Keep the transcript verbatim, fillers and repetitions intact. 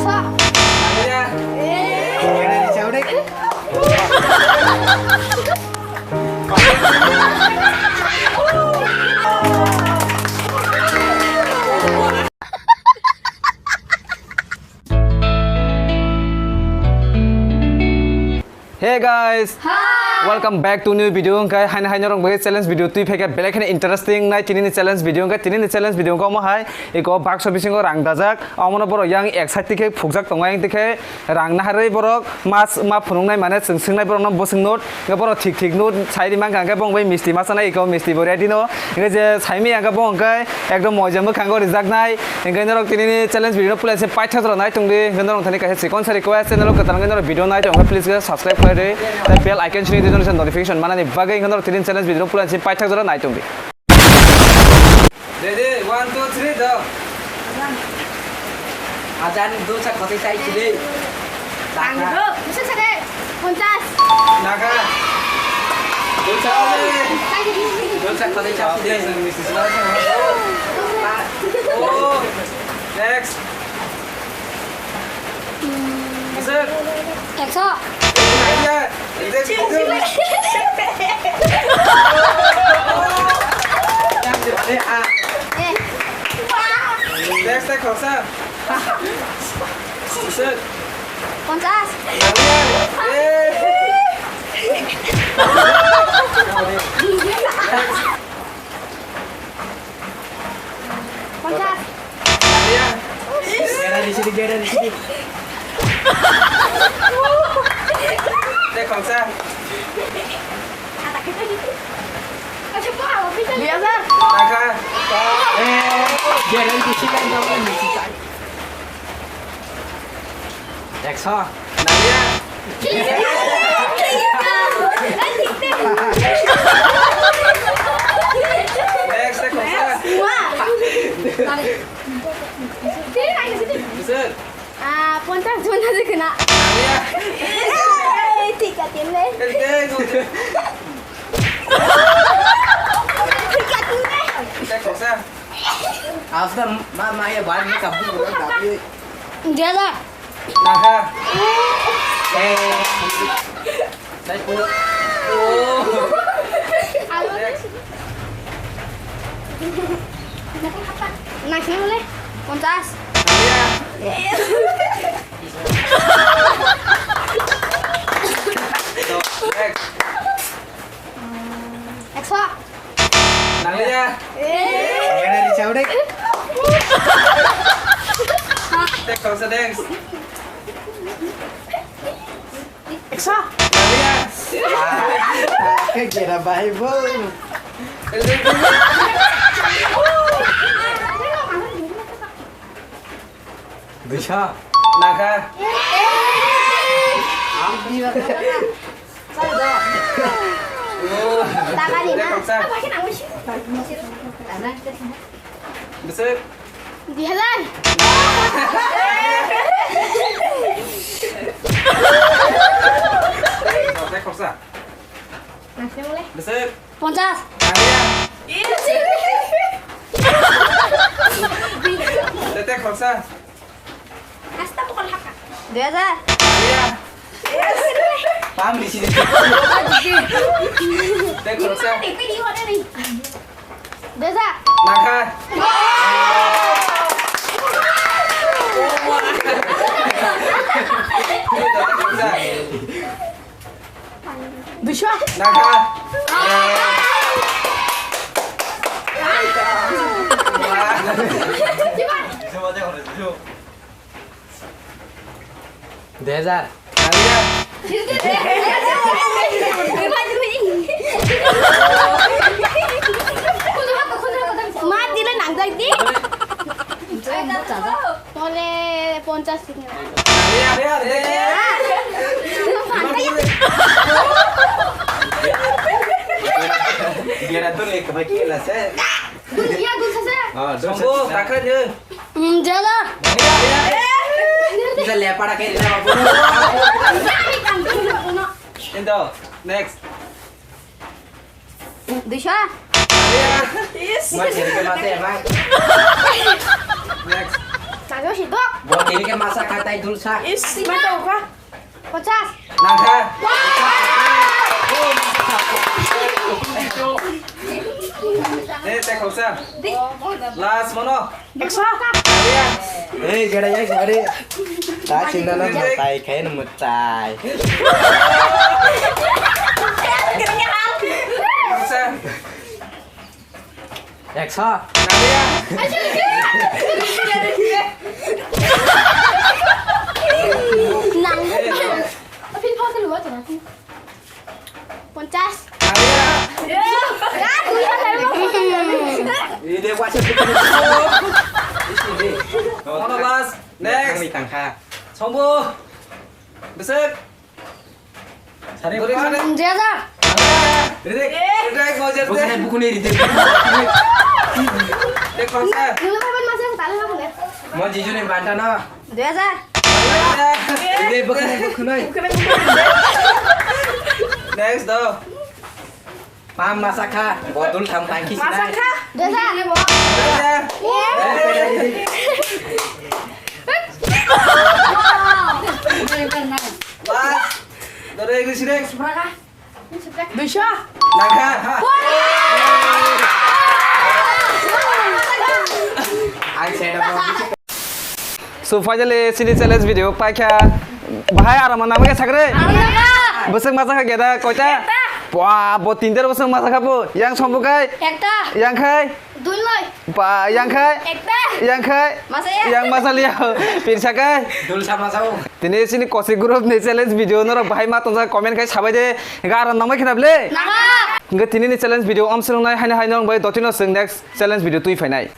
Hey guys, hi. Welcome back to new video. Hwnkhe haino haino rok bai challenge video twi phaikha, belai kheno interesting nai tini ni challenge video. Hwnkhe tini ni challenge video wngkha omo hai, eko bakso bisingo rang dajak, omono borok yang ek side tikhe phukjak tongo, yang tikhe rang naharwi borok mas ma phunuknai, mane chwng swngnai borokno bwswk note, hwnkhe borok thik thik note sai ri mankha, hwnkhe bong bai misti ma chanai, eko misti bo ready no. Hwnkhe je saimaya hwnkhe bo hwnkhe ekdom moja mwkhango rijaknai. Hwnkhe norok tini ni challenge video no puila se paithak jora nai tongdi. Hwnkhe norok thani kaisa chikon sa request, channel o kwtal hwnkhe norok video nai tongkha, please khe subscribe khlai di. Tei bell icon sini di, notification manani bagwi. Hwnkhe norok tini ni challenge video no puila se paithak jora nai tongdi. Ready, one, two, three, go. Ajan dulsa khotoi chai chile. Ang do, bisa sare, ponchas. Naga. Dulsa khotoi. Dulsa khotoi chai chile. Oh. Next. Bisa. Ekso. Iya. Next, next, khoroksa. Sir. Ponchas. Eh. Ponchas. Gera di sini, gera di sini. Teh, khoroksa. Dui hajar. Taka. Eh, gera di sini, gera di sini. Ekso. Nangya. Next, next, next. Sir. Ah, ponchas, ponchas kena. Nangya. Eh, thik ase le. Thik ase le. Next, next. After ma, ma, ya, bar ni kabu ko dabi. Dia lah. Nangkha. Eh. Dai ko. Oh. Next. Nangkha le. Ponchas. Iya. So, next. Ekso. Nanglia. Eh. Teh, khoroksa dance. Ekso. Nanglia. Ah, kegera bahai bo. Bisa. Nangkha. Takani na. Besar. Di hajar. Besar. Ponchas. Tete khoroksa. Hasta pokol haka. Dui hajar. Pam di sini. Tete khoroksa. Dui hajar. Nangkha. Duisho. Nangkha. Dui hajar. Ma dile nang jai di. Tole ponchas. Gera to le kama kela se. Dunia dun sasa. Ah, dun sasa. Takha de. Hmm, jala. Bisa le para ke na babu. Ento, next. Duisho. Yes. Mas ke mate, bang. Next. Nangyo si dok. Bo tini khe masa kha tai dulsa. Is, ma tau kha. Pachas. Nangkha. Eh, tei khoksa. Last mono. Ekso. Ei, gada ya, gada. Ta chinda na tai khai na mutai. Khoksa. Ekso. Nang. Apin phone ke luar tu nanti. Ponchas. Ini dia kuasa. Ono last. Next. Kami tangka. Sombo. Besek. Sari. Duri sari. Jaja. Ridek. Ridek mau jadi. Bukan, bukan ini, ridek. Dek bangsa. Dulu kapan masih tali apa deh? Mau jijuni banta no. Jaja. Ridek bukan, bukan ini. Next do. Pam masa kha, bodol tham tangki. Masa kha? Jaja. Jaja. Last. Dore gusirek. Duisho. Nangkha. Ang saya dapat. So finally, chini challenge video paikha. Bahai aram nang ke sakre. Bosong masa kha geda koita. Wah, bo tinta bosong masa kha bo. Yang sombukai. Ekta. Yang khai. Dui loi. Ba, yang khai. Ekta. Yang khai. Masa ya? Yang masa liya. Pirsa khai. Dul sama sao. Tini sini kosi group ni challenge video norok bahai ma tongsa comment khai sabai de. Ga aram nang mai khna ble. Naha. Hingke tini ni challenge video om swngnai haino haino ang bai dotino swng next challenge video twi phainai.